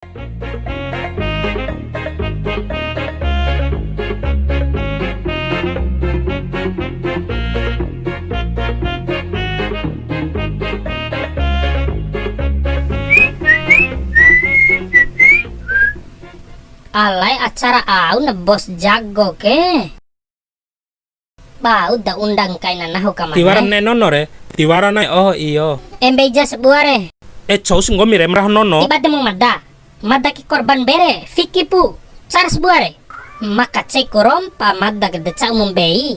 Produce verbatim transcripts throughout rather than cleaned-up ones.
Alai acara au na bos jago ke. Bau da undang kaina nahu ka mane. Tiwara ne'e nono re, tiwara na, oh iyo. Embe ija sabua re. E cou si nggomi re ma raho nono. Ti bade mu mada. Mada ke korban mbere, fiki pu. Cara sabua re. Maka cei ku rompa mada ke de ca'u mu mbei.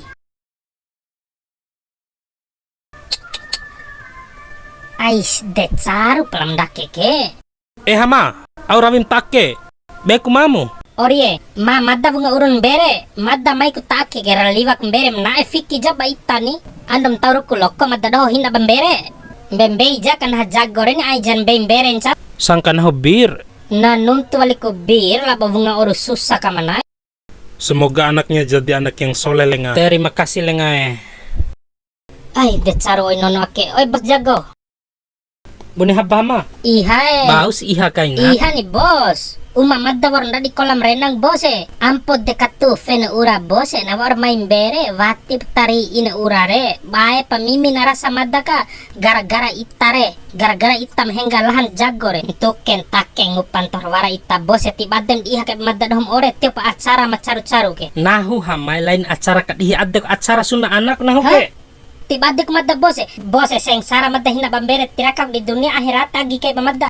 Ais, de caru pala ma ndake ke. E Hama, au rawim ta ake. Be ku mamu. Orie, ma mada wunga urun mbere, mada mai ku ta ake ke ra liwak mbere ma na'e fiki ja ba ita ni. Ando ma tau ruku loko mada doho hina ba mbere. Mbe mbei ja ka naha jago re ni ai jan mbei mbere nca. Sangka nahu bir. Na nuntu wali ku bir labo wunga uru susa ka ma na'e. Semoga anaknya jadi anak yang soleh, lenga. Terima kasih, lenga e. Ai, de caru oi nono ake. Oi, bos jago. Bune haba ma? Iha e. Bau si iha kaina. Iha ni, bos. Uma mada wa'ur ndadi kolam renang, bos e. Ampo de katufe na ura, bos e. Na wa'ur mai mbere, wati tari'i na ura re. Bae pa mimi na rasa mada ka. Gara-gara ita re, gara-gara ita ma hengga lahan jago re. Ntuken take ngupan tor wara ita bos e, ti badem di iha kai mada dohom ore, tiopa acara ma caru-caru ke. Nahu Hama e, lain acara kadihi, adeku acara suna anak nahu ke. Hah? Ti badeku mada bos e. Bos e, sengsara mada hina ba mbere, ti rakaku di dunia akhirat agi kai ba mada.